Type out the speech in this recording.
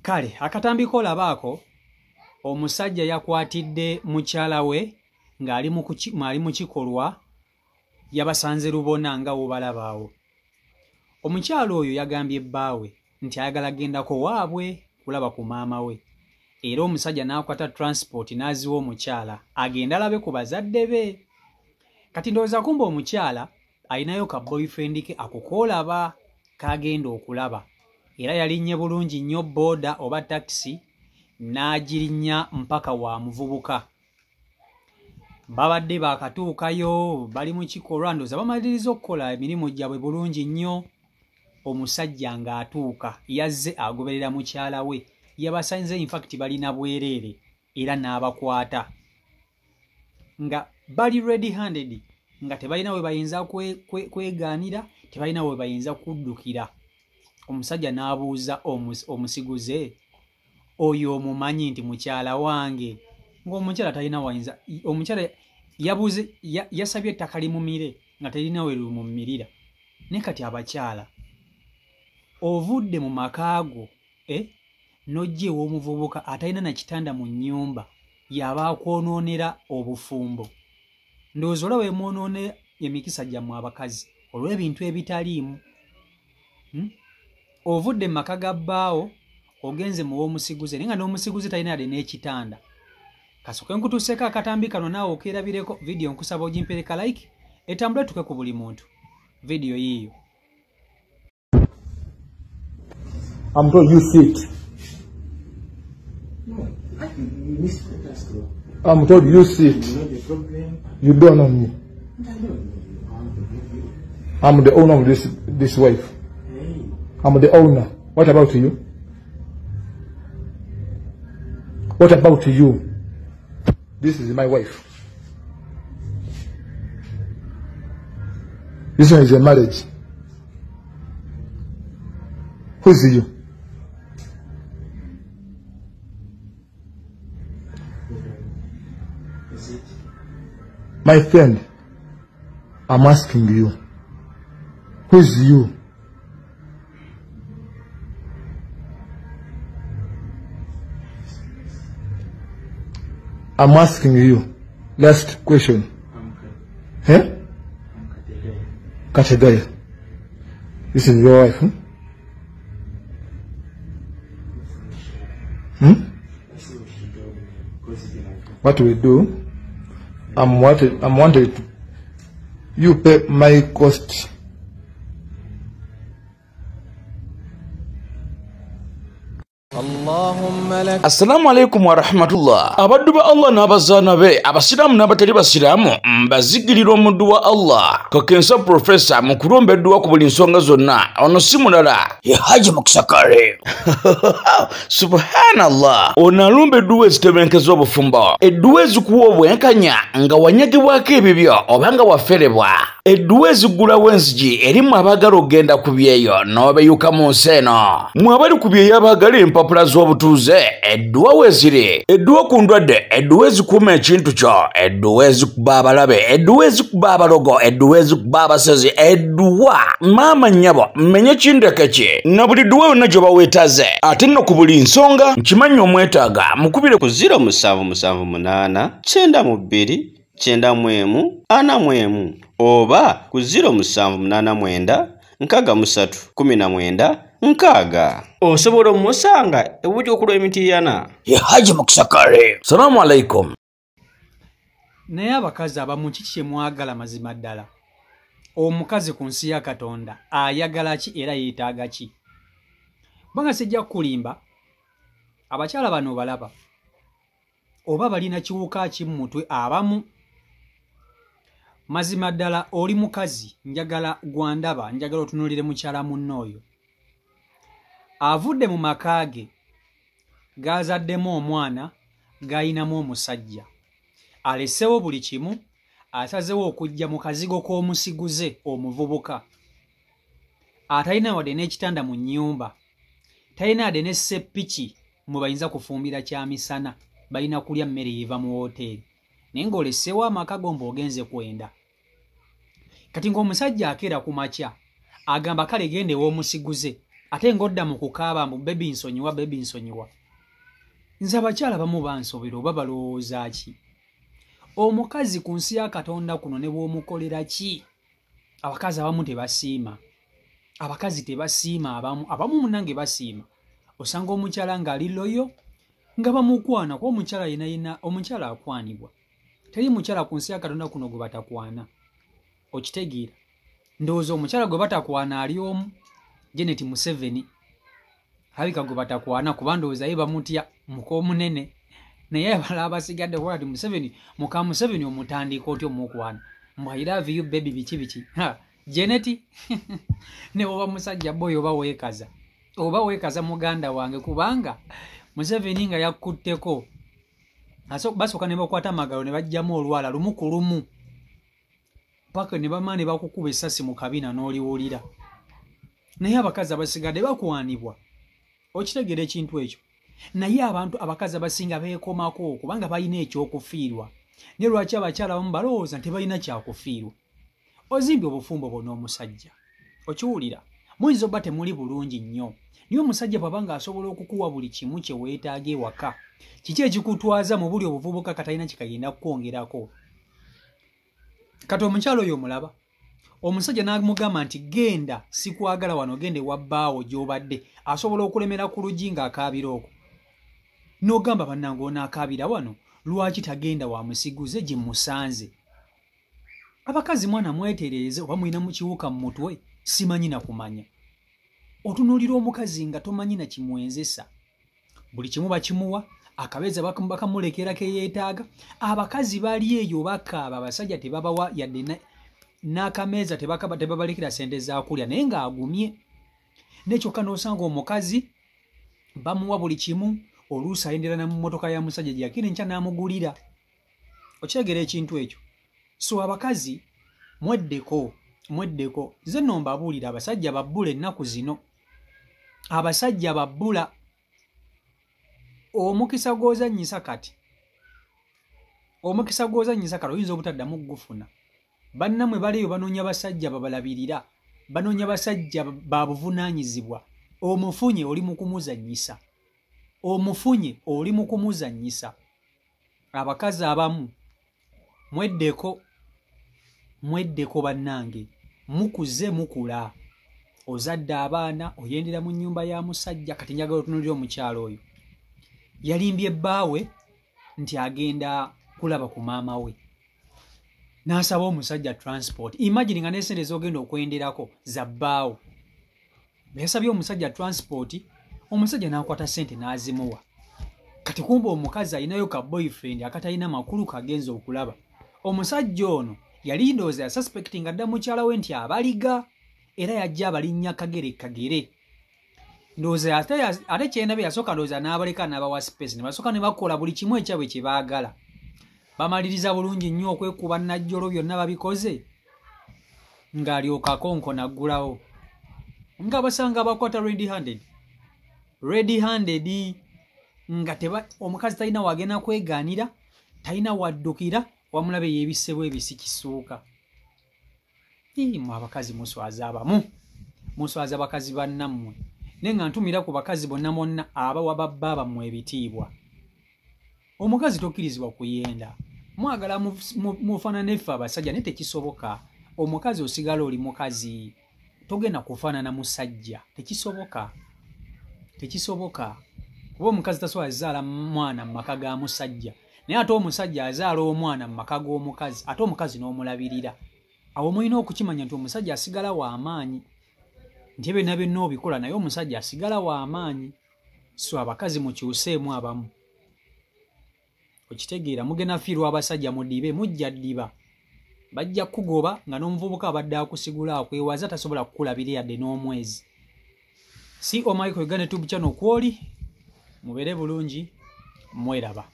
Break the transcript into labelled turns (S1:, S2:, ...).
S1: Kale akatambi kolabaako omusajja yakwatidde mukyala we ng'ali mu kikolwa, yabasanze lubona nga wobalabaawo. Omukyala oyo yagambye bbaawe nti ayagala gendako waabwe kulaba ku maama we, era omusajja n'akwata transport n'aziwa omukyala agenda alabe ku bazadde be. Kati ndowooza kumbe omukyala alinayo ka boyfriend ke akukoolaba kagenda okulaba, era yalinnye bulungi nnyo booda oba takisi n'agirinnya mpaka wa muvubuka. Babadde baakatuukayo bali mu kikolwa, ndowooza bamaliriza okukola emirimu gyabwe bulungi nnyo. Omusajja ng'atuuka yazze agoberera mukyala we, yabasanze in fact balina bwereere era n'abakwata nga bali ready handed, nga tebalina we bayinza kwegaanira, tebalina we bayinza kuddukira. Omusajja n'abuuza omusiguze oyo omumanyi nti mukyala wange, ng'omukyala talina wayinza. Omukyala yabuuze, yasabye ettaka limumire nga terina we limumirira. Naye kati abakyala, ovudde mu maka go n'ojja ew'omuvubuka atalina na kitanda mu nnyumba, yaba akwonoonera obufumbo. Ndowooza olaba emwonoone emikisa gyammwe abakazi olw'ebintu ebitaliimu. Ovudde mu maka ga bbaawo ogenze mu w'omusiguze, naye nga n'omusiguze talina yadde n'ekitanda. Kasooke nkutuuseeko akatambi kano naawe okeerabireko. Vidiyo nkusaba ogimpereka like etambule tuke ku buli muntu. Vidiyo yiiyo.
S2: I'm told you sit.
S3: No,
S2: I'm told you sit.
S3: You know the problem.
S2: You don't know me.
S3: I don't know you. I want to give you.
S2: I'm the owner of this wife.
S3: Hey.
S2: I'm the owner. What about you? What about you? This is my wife. This one is a marriage. Who is you?
S3: Is it?
S2: My friend, I'm asking you. Who is you? I'm asking you. Last question.
S3: I'm
S2: Huh?
S3: Kategaya.
S2: Kategaya. This is your wife, hmm? Hmm? What we do? I'm wanted. You pay my cost.
S4: Assalamu alaikum wa rahmatullah. Abaddu ba Allah n'abazaana be, abasiraamu n'abatali basiraamu, mbazigirira omuddu wa Allah. Kakensa Profesa mu kulomba edduwa ku buli nsonga zonna. Ono si mulala, ye Haji Mukisakare. Subhanallah. Ono alumba edduwa ezitebenkeza obufumbo, edduwa ezikuwa obwenkanya nga wanyagibwako ebibyo oba nga waferebwa, edduwa eziggulawo enzigi erimu abaagala okugenda ku byeyo n'obeyuka mu nsi eno. Mwe abali ku byeyo abaagala empapula z'obutuuze, edduwa weeziri, edduwa ku ndwadde, edduwa ezikuuma ekintu kyo, edduwa ezikuba abalabe, edduwa ezikuba abalogo, edduwa ezikuba abasezi, edduwa maama nnyabo mmenye kindeke ki na buli dduwa yonna gy'oba weetaze. Ate nno ku buli nsonga nkimanyi omwetaaga, mukubire
S5: ku 0778 92 91 41 oba ku 0789 63 19 60. Osobola omusanga ebujja okulwa emitiyana.
S4: Ye Haji Mukisakare. Salamu alaikum.
S1: Naye abakazi abamu kiki kye mwagala mazima ddala? Omukazi ku nsi ya Katonda ayagala ki era yeetaaga ki? Kubanga sijja kukulimba, abakyala bano balaba oba balina kiwuka ki mu mutwe abamu. Mazima ddala oli mukazi, njagala gwandaba, njagala otunuulire mukyala munno oyo. Avudde mu maka ge g'azaddemu omwana, g'ayinamu omusajja, alesewo buli kimu, asazewo okujja mu kazigo k'omusiguze omuvubuka atalina wadde n'ekitanda mu nnyumba, talina wadde ne seppiki mwe bayinza kufumbira kyamisana, balina kulya mmere eva mu wooteeri, naye ng'olesewo amaka go ng'ogenze kwenda. Kati ng'omusajja akeera ku makya agamba kale genda ew'omusiguze Ate ng'odda mu kukaaba mbu baby nsonyiwa, baby nsonyiwa. Nze abakyala bamu bansobera oba balowooza ki? Omukazi ku nsi ya Katonda kuno ne bw'omukolera ki? Abakazi abamu tebasiima. Abakazi tebasiima abamu, abamu munnange basiima. Osanga omukyala ng'ali loyo nga bamukwana, kuba omukyala yenna yenna omukyala akwanibwa. Teri mukyala ku nsi ya Katonda kuno gwe batakwana. Okitegeera? Ndowooza omukyala gwe batakwana ali omu, Janet Museveni. Alabika gwe batakwana kuba ndowooza ye bamutya muk'omunene. Naye abalala abasigadde kuba kati Museveni, muka Museveni omutandika otya omukwana? Mbu I love you baby biki biki. Ha, Janet ne bw'oba musajja boy oba weekaza. Oba weekaza muganda wange kubanga Museveni nga yakutteko. Basooka ne bakwata amagalo ne baggyamu olwala lumu ku lumu. Paka ne bamala ne bakukuba essasi mu kabina n'oliwulira. Naye abakazi abasigadde bakwanibwa. Okitegeera ekintu ekyo? Naye abantu abakazi abasinga beekomako kubanga balina ekyokufiirwa. Naye lwaki abakyala abamu balowooza nti tebalina kyakufiirwa? Ozimbye obufumbo bwo n'omusajja. Okiwulira? Muyinza obba temuli bulungi nnyo. Naye omusajja bw'aba ng'asobola okukuwa buli kimu kye weetaaga ewaka, kiki ekikutwaza mu buli obuvubuka katalina kye kagenda kukwongerako? Kati omukyala oyo omulaba, omusajja n'amugamba nti genda, sikwagala wano, genda ewa bbaawo gy'obadde. Asobola okulemera ku luggi ng'akaabira okwo. N'ogamba bannange ono akaabira wano, lwaki tagenda wa musiguze gye musanze? Abakazi mwana mwetereeze oba mulina mu kiwuka mu mutwe, simanyi na kumanya. Otunuulira omukazi nga tomanyi na kimwenzesa. Buli kimu bakimuwa, akabeeza bakamulekera ke yeetaaga. Abakazi bali eyo bakaaba, abasajja tebabawa yadde n'akameeza, tebabalekera ssente za kulya, naye ng'agumye. Naye kyokka n'osanga omukazi bamuwa buli kimu, oluusi ayendera na mu mmotoka ya musajja gye yakira enkya n'amugulira. Okitegeera ekintu ekyo? So abakazi mweddeko, mweddeko. Nze nno mbabuulira abasajja babbula ennaku zino. Abasajja babbula. Omukisa gw'ozannyisa kati, omukisa gw'ozannyisa kati oyinza obutaddamu kugufuna. Bannammwe baliyo banoonya basajja babalabirira, banoonya basajja ba buvunaanyizibwa. Omufunye oli mu kumuzannyisa. Omufunye oli mu kumuzannyisa. Abakazi abamu mweddeko, mweddeko bannange. Mukuze mukula. Ozadde abaana, oyendera mu nnyumba ya musajja. Kati njagala otunuulire omukyala oyo. Yalimbye bbaawe nti agenda kulaba ku maama we. N'asaba omusajja transport. Imagine nga n'essente z'ogenda okwenderako za bbaawo. Bwe yasabye omusajja transport, omusajja n'akwata ssente n'azimuwa. Kati kumbe omukazi alinayo ka boyfriend akatalina makulu kagenza okulaba. Omusajja ono yali ndowooza yasuspectinga dda mukyala we nti abaliga, era yajja abalinnya kagere kagere. Ndowooza ate kyendabye yasooka ndowooza n'abaleka n'abawa space, ne basooka ne bakola buli kimu ekyabwe kye baagala. Bamaliriza bulungi nnyo okwekuba najjolo byonna babikoze, ng'alyoka akonkona aggulawo. Nga basanga abakwata red handed. Red handed nga omukazi talina wagenda kwegaanira, talina waddukira, wamulabe yeebisse bwebisi kisuuka. Mmwe abakazi muswaza abamu, muswaza bakazi bannammwe. Naye nga ntumira ku bakazi bonna bonna abawa babba bammwe ebitiibwa. Omukazi tokkirizibwa kuyenda. Mwagala mufaanane ffe abasajja, naye tekisoboka. Omukazi osigala oli mukazi, togenda kufaanana musajja, tekisoboka. Tekisoboka. Kuba omukazi tasobola kuzaala mwana mu maka ga musajja, naye ate omusajja azaala omwana mu maka g'omukazi, ate omukazi n'omulabirira. Awo mulina okukimanya nti omusajja asigala w'amaanyi. Nti byonna byonna obikola, naye omusajja asigala w'amaanyi. So abakazi mukyuseemu abamu. Okitegeera, mugenda fiirwa abasajja mudibe, mujja ddiba. Bajja kukugoba nga n'omuvubuka abadde akusigula akwewaza tasobola kukulabira yadde n'omwezi. CO Michael Uganda YouTube channel kwoli, mubeere bulungi, mweraba.